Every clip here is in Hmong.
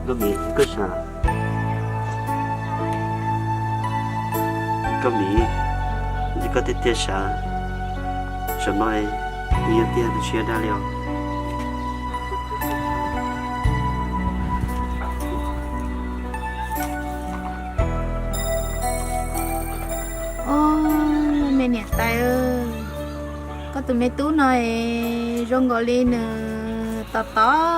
Koj Mim, koj sav, koj Mim, koj tiag tiag sav, sav no yog tiag, nws tsis yog dag li os. Os, me niam tais, koj tus me tub no es zoo nkaus li nws tos tos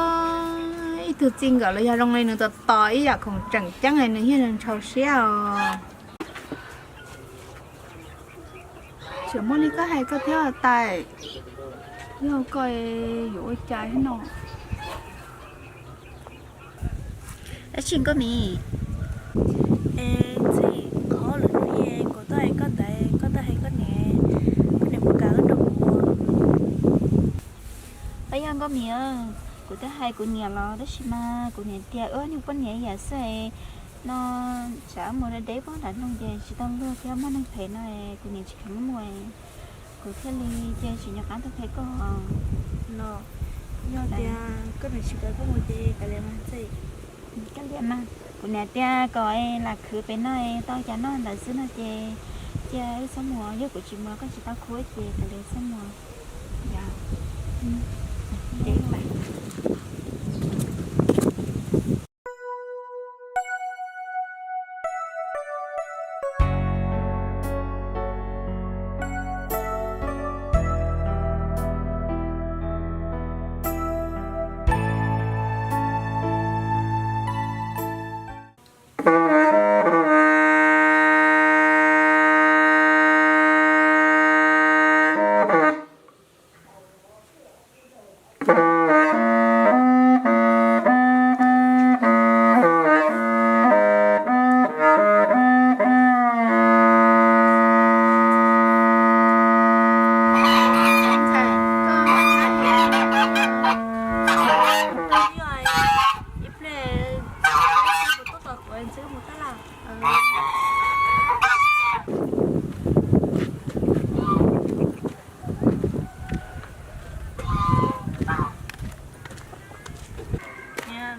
ib tug txij nkawm los yog zoo li nws tos tos ib yam khoom tseem ceeb es nws thiaj ntshaw siab os. Tseem muaj li koj hais koj thiab tais, yog koj yuav ua cas thiab no? Dab tsi Nkauj Mim? Es ntxim qhov lwm hnub es kuv tuaj hais koj ntawd, koj tuaj hais koj niam, koj niam puas kam wb nrog kuv ua? Os yog Nkauj Mim, kuv twb hais kuv niam los tab sis mas kuv niam tias wb niag poj niam ib yam xwb no, tsam mus deb deb puag nram nroog ces tsis tau luag thiab muaj neeg phem no, kuv niam tsis kheev mus, kuv thiaj li cia tsis nco qab tuaj phem koj. Los yog tias koj niam tsis kam koj mus ces kav liam mas. Kav liam mas, kuv niam tias kom lam khwv pem no tau cas noj ntawd xwb no ces cia wb txhob mus, yog kuv tsis mus koj tsis tau khub ces kav liam txhob mus.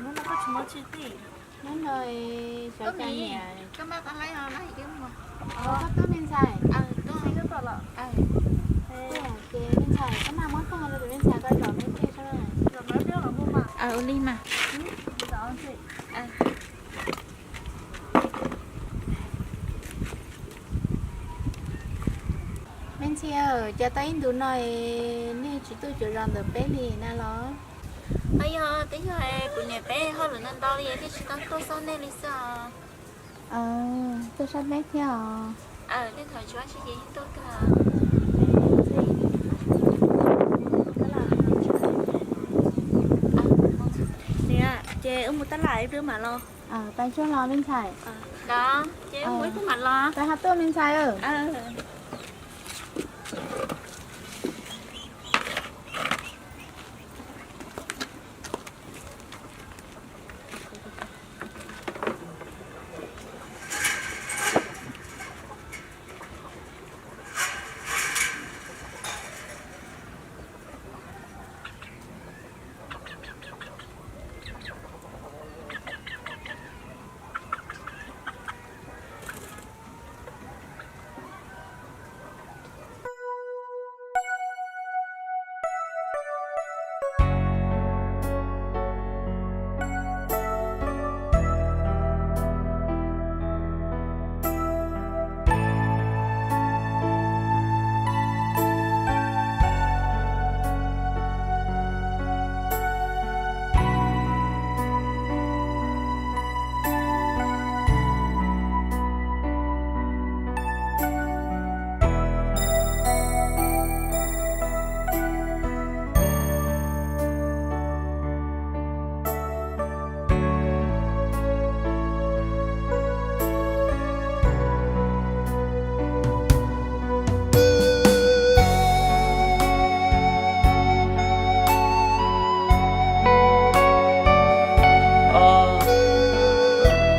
Hnub no koj tsis muab tsis tij. Hnub no xyov cas niam, koj tuaj me ntxhais, ces me ntxhais koj mam muab tag rau tus me ntxhais koj zom me ntsis. Ua li mas. Me ntxhais, cas tau ib ntus no nej tsis tuaj cuav zos ntawm peb li na los? Yog twb yog kuv niam peb hauj lwm ntau ntau li thiaj tsis tau tuaj xauj nej li xwb os. Tuaj saib peb thiab os. Nej thaum tsis ua dab tsi ces yeej tuaj kawg. Niam, ces wb mus tab laj ib pliag mam los. Pais tsuag los me ntxhais. Ces wb mus ib pliag mam los. Pais ho tuaj me ntxhais.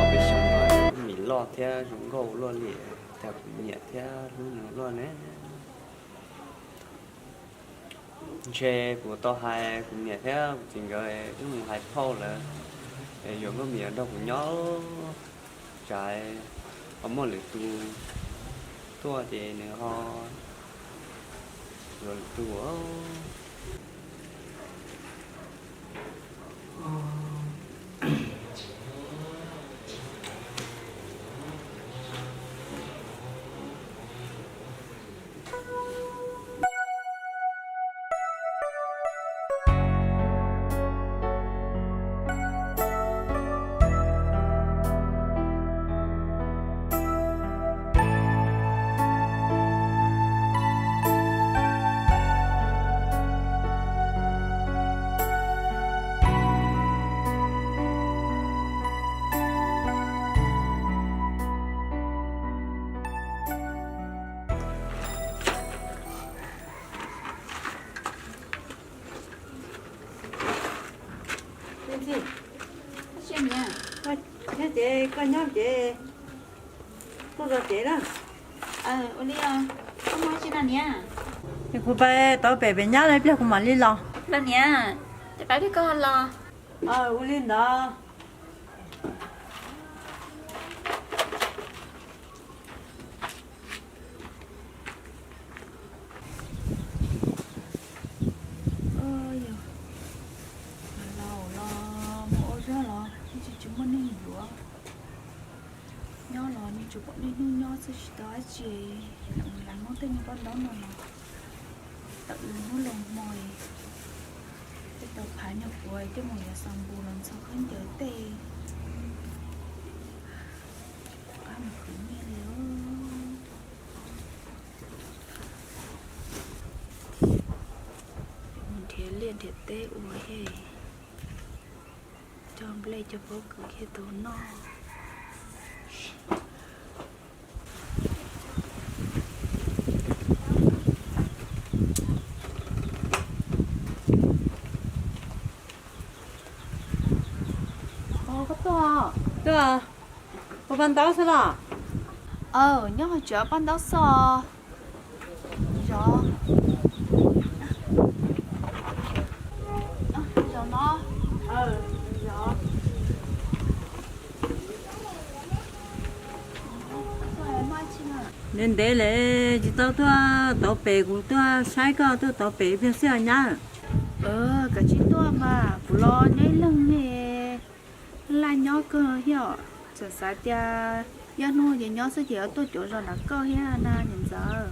Ob peb xyoos no Mim loj thiab zoo nkauj luaj li, cas kuv nyiam thiab hlub nws luaj ne. Ntshe kuv tau hais kuv niam thiab kuv txiv nkawd wb mus hais phauj lawm. Yuav nkauj mis nrog kuv nyob, tsam ho muaj lwm tus tuaj ces nws ho yuav lwm tus. Ces koj nyob ces kuj zov tsev na. Ua li, koj muaj tsi no niam? Kuv pais tau pem pem nyab lawv pliag kuv mam li los. Los niam, ces pab peb koj los. Ua li ntawd. Yog laus los mus ua zog los tsis tsis muaj neeg yuav. Nyob los nws tsuas pom niaj hnub nyob xwb tsis tau dab tsi. Lam mus lam muab tej niag paj ntaub no los tawm los hnub los hmo, tej tau phav nyuag puav tej mus yuav xav npus los ntxhov khaub ncaws tej. Qab mus khwv nyiaj li. Mus nrhiav liaj nrhiav teb ua thiab, cog nplej cog pob kws thiaj tau noj. Tuaj ua paj ntaub xwb los? Aw, nyob hauv tsev ua paj ntaub xwb os. Zov, zov no. Ntev ntev lawm tsis tau tuaj tauv pem, kuv tuaj saib koj tuaj tauv pem pliag xwb os nyab. Kav tsij tuaj mas, kuv los nyob ib leeg ne, laj nyob kawg thiab. Txawm xav tias ib hnub ces nyob xwb ces yuav tuaj cuav zos nram koj thiab na niam ntxawm.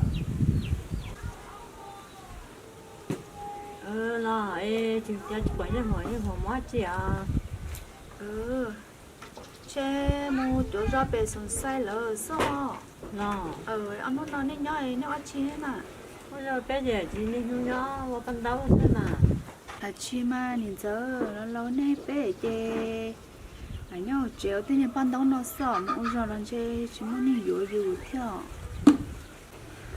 Los es tsis pom Yeej Huam, Yeej Huam mus dab tsi os? Ntshe mus cuav zos pem Xoom Xais lawm xwb os. Los, ob hnub no nej nyob nej ua dab tsi na? Ua zog peb ces tsis niaj hnub nyob ua paj ntaub xwb mas. Ab tsis mas niam ntxawm, laus laus nej peb ces nyob hauv tsev ua tej niag paj ntaub no xwb os, mus ua zog los ntshe tsis muaj neeg yuav yus thiab.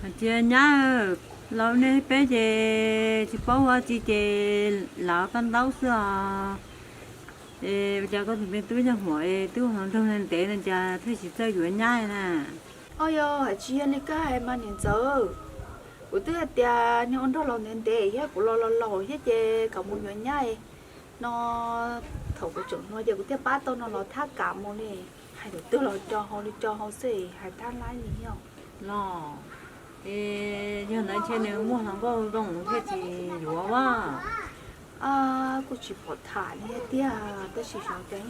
Hais tias nyab, laus nej peb ces tsis paub ua dab tsi ces lam ua paj ntaub xwb os. Es cas koj tus me tub Yeej Huam es twb ua hluas nraug ntev ntev no cas thiaj tsis txawj yuav nyab na? Au yog, hais tsis yog li koj hais mas niam ntxawm. Kuv twb hais tias niag ua nraug laus ntev ntev thiab kuv los laus laus thiab ces kom mus yuav nyab no. Thaum kuv tseem hluas ces kuv thiaj pab tau no los thab kam mus li. Hais tus twg los co hau li co hau xwb, hais thab laib li os. Los, es yog ntawd ntshe nws muaj hluas nkauj zoo thiaj tsis yuav as. Kuj tsis pom tham li tiag, tab sis xyov cas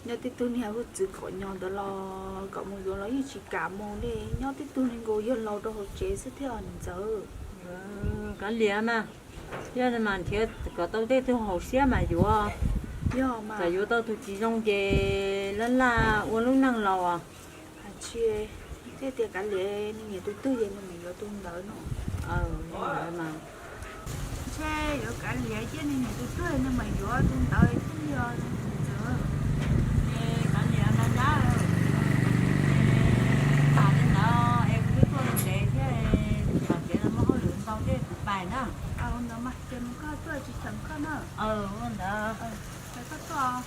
nyob tib tug niag ua txwv kom nyo ntawd los kom mus yuav los yeej tsis kam mus li, nyob tib tug niag nkaus yawg laus rau hauv tsev xwb thiab niam ntxawm. Kav liam mas, yog mas nrhiav kom tau tej tug haum siab mas yuav. Yog mas, yuav tau tus tsis zoo ces laj laj ua lub neej laus. Hais tsis, thiaj tias kav liam, nws nyiam tus twg ces nws mam yuav tus ntawd no. Ntshe yuav kav liam thiab, nws nyiam tus twg nws mam yuav tus ntawd thiaj li os. Es kav liam no nyab, tham li ntawd es kuv twb tuaj ntev thiab, tom kev no muaj hauj lwm ntau thiab kuv pais na. Ntawd mas ces mus koj tuaj tsis cheem koj na. Ua ntawd. Koj tuaj.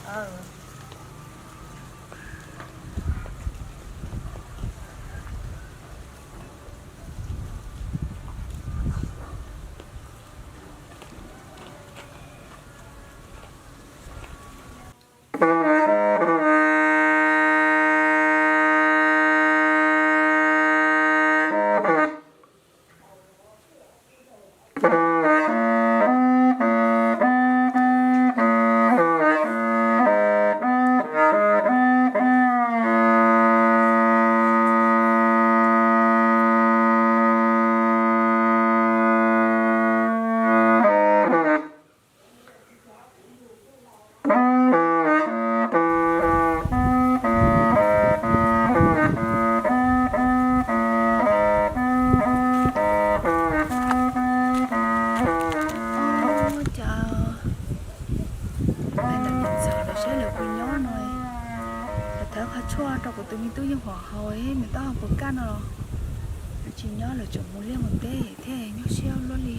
Tsis nyob lawm, tseem mus liaj mus teb thiab, nyuaj siab luaj li.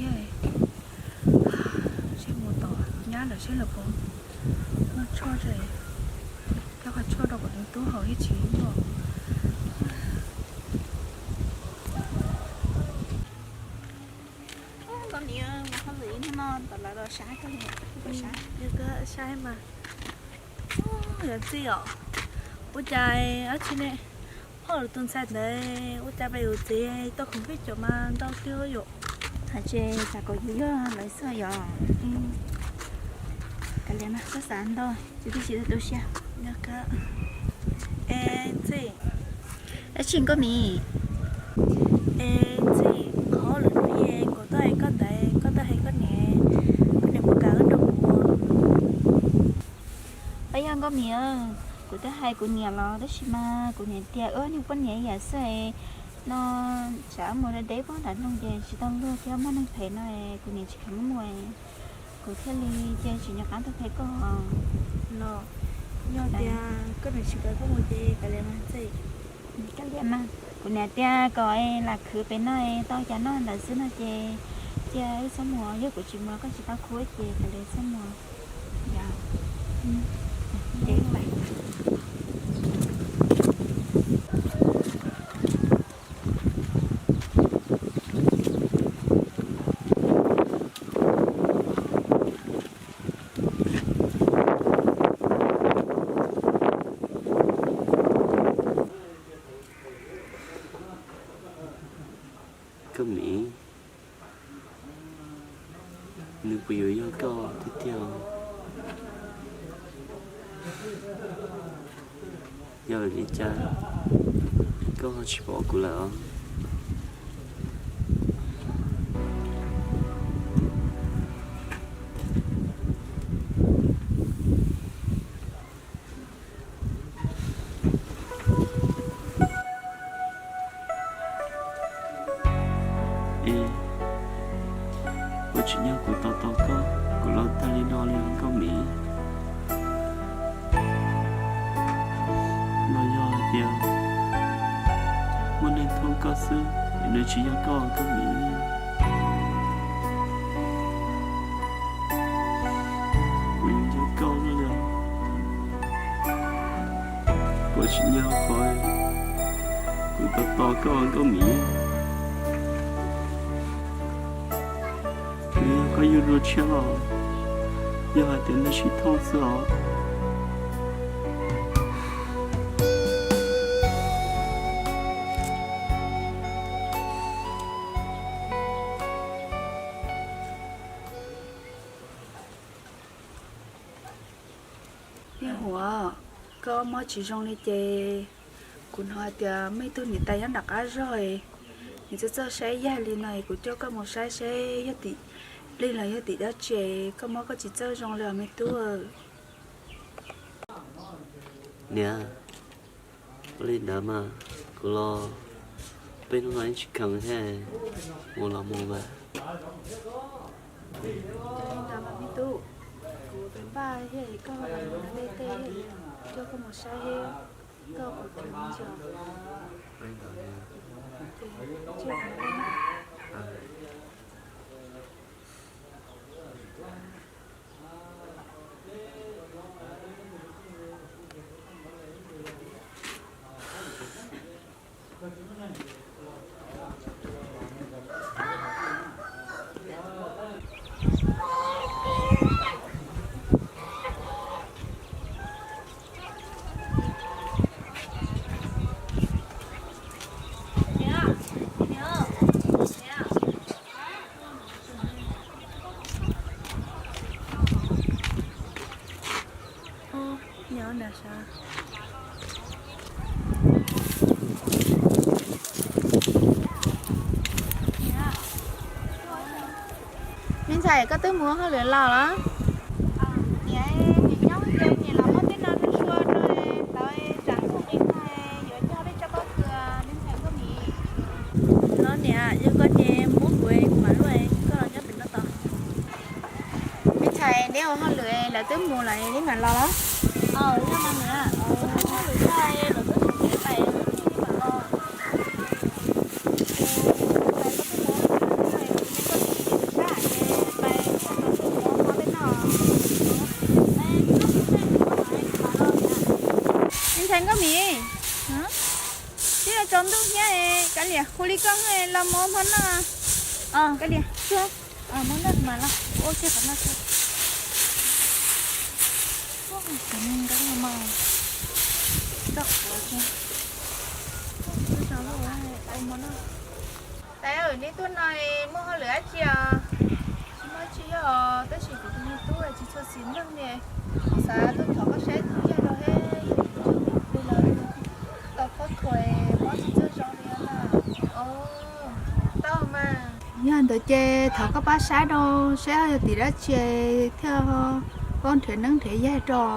Seb mus tom nyab lawm seb lawv puas muaj tshuaj, coj qhov tshuaj rau kuv tus tub haus thiab tsis muaj. Saib mas, yog txij os, ua cas dab tsi ne, phauj lawv tus ntxhais ntawd ua cas pem yus txiv tau khoom peb caug mas ntau tiag yom. Hais tsis tas kom yus yog lawv xwb yom. Kav liam mas, txhob xav ntau, tsis tib si tu siab. Es txij, dab tsi Nkauj Mim? Es txij qhov lwm hnub es kuv tuaj hais koj ntawd, koj tuaj hais koj niam, koj niam puas kam wb nrog kuv? Os, yog Nkauj Mim, kuv twb hais kuv niam los tab sis mas kuv niam tias wb niag poj niam ib yam xwb no, tsam mus deb deb puag nram nroog ces tsis tau luag thiab muaj neeg phem no, kuv niam tsis kheev mus, kuv thiaj li cia tsis nco qab tuaj qhia koj. Los yog tias koj niam tsis kam koj mus ces kav liam mas txij. Kav liam mas, kuv niam tias kom lam khwv pem no tau cas noj ntawd xwb no ces cia wb txhob mus, yog kuv tsis mus koj tsis tau khwv ces kav liam txhob mus. Nkauj Mim, nws puas yuav yog koj tiag tiag? Yog vim li cas koj ho tsis pom kuv lawm os? Es puas tsim nyog kuv tos tos koj, kuv laus tag li no li Nkauj Mim? Los yog hais tias muaj neeg thoob koj xwb es nws tsis yog koj Nkauj Mim? Kuv yuav nco koj li, puas tsim nyog qhov kuv tos tos koj Nkauj Mim? Nws yog koj yug dua tshiab los yog hais tias nws sib thooj xwb os? Niag Huam, koj mob tsis zoo li ces kuv hnov hais tias muaj ib tug niam tais nyob nram qab zog, nws txawj txawj saib yaig li no, kuv coj koj mus saib seb yog tim plig los yog tim dab tsi, koj mob koj tsis txawj zoo li os me tub. Niam, ua li ntawd mas kuv los peb hnub no yeej tsis kheev thiab, mus los mus mas. Ua li ntawd mas me tub, kuv peb npaj thiab, koj los mus deb deb, coj koj mus saib thiab, koj puas kheev tso. Me ntxhais, koj twb mus hauj lwm los los? Niam, niam nyob ces niam los muab tej no rau sua rau tawv tsam ntuj nqis tag yuav coj peb tso pob kws, me ntxhais Nkauj Mim. Los niam, yog koj ces muab kuv, kuv mam luaj, koj los nyob pem no tos. Me ntxhais, neb ua hauj lwm lawv twb mus lawm, neb mam los los? Aws, yog mas niam, kuv ua hauj lwm tag lawv twb mus pem, mam los. Nkauj Mim, twb yuav tsaus ntuj thiab, kav liam hu li koj los mus hmo noj. Kav liam, muab noj mas los ua kiag qhov no tso. Cov neeg nkeeb no mas txawj qhuav tso. Ua hmo noj. Tais, neb tuaj no muaj hauj lwm dab tsi os? Tsis muaj dab tsi os, tab sis kuv tus me tub tsis tshua xis neej li, kuv xav tuaj thov koj saib tus yawg rau seb yog tim no los tau pab khuam mob tsis txawj zoo li na. Tau mas. Yog ntawd ces thov koj pab saib rau seb yog tim dab tsi thiaj pab nrhiav neeb nrhiav yaig rau.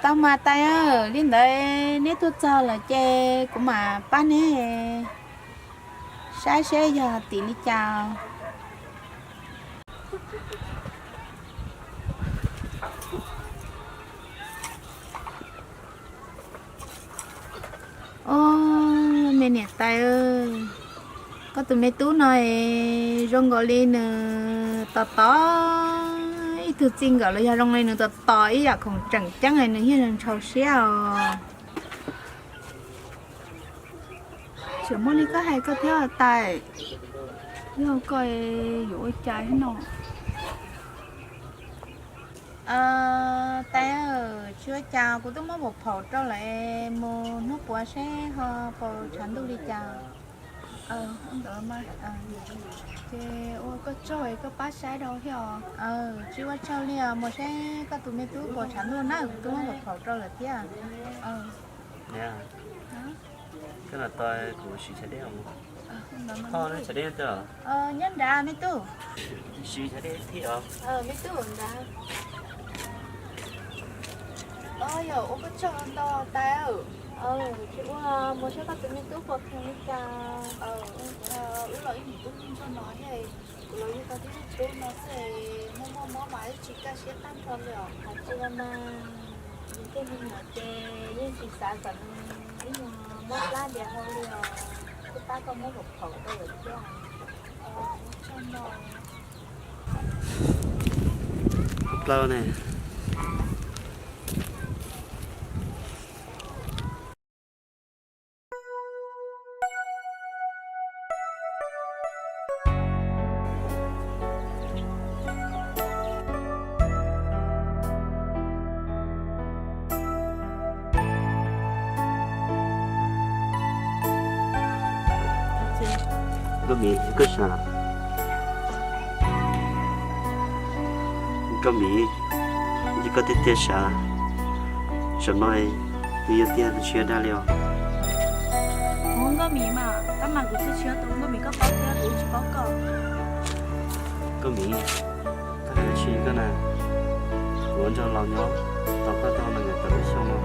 Tau mas tais, li ntawd neb tuaj txog lawm ces kuv mam pab neb saib seb yog tim li cas. Os, me niam tais, koj tus me tub no es zoo nkaus li nws tos tos ib tug txij nkawm los yog zoo li nws tos tos ib yam khoom tseem ceeb es nws thiaj ntshaw siab os. Tseem muaj li koj hais koj thiab tais, yog koj yuav ua cas thiab no? Tais, tsis ua cas, kuv twb muab npau phaum rau lawm, mus hnub puav seb ho puas tshav ntuj li cas. Ntawd mas, ces ua koj tsaug koj pab saib rau thiab os. Tsis ua tsaug li os, mus seb koj tus me tub puas tshav ntuj na, kuv twb muab npau phaum rau lawm thiab. Koj los tos kuv siv chaw deb os. Koj chaw deb twg? Nyob nrad me tub. Siv chaw deb thiab os. Me tub nrad. Yog ua koj tsaug ntau tais. Tsis ua, mus saib koj tus me tub puas khoom li cas. Wb los ib niam tub ntsuag no thiab, kuv los yug tau tib tug tub no xwb, muaj muaj mob mas wb tsis kaj siab tag nrho li os. Hais tsis ua mas, yus tej me nyuam ces yeej tsis xav kom nws ib nyuag mob plab ntias hau li os. Kuv pab koj muab npau phaum rau lawm thiab. Plaub ne. Nkauj Mim, koj sav? Nkauj Mim, yog koj tiag tiag sav, zaum no nws yuav tiag nws tsis yog dag li os. Ua Nkauj Mim mas, tab mas kuv twb tsis yog tus Nkauj Mim koj paub thiab, kuv tsis paub koj. Nkauj Mim, koj hais dab tsi koj na? Kuv ua ntsuag laus nyob tos koj tau nees nkaum tawm lub xyoo no.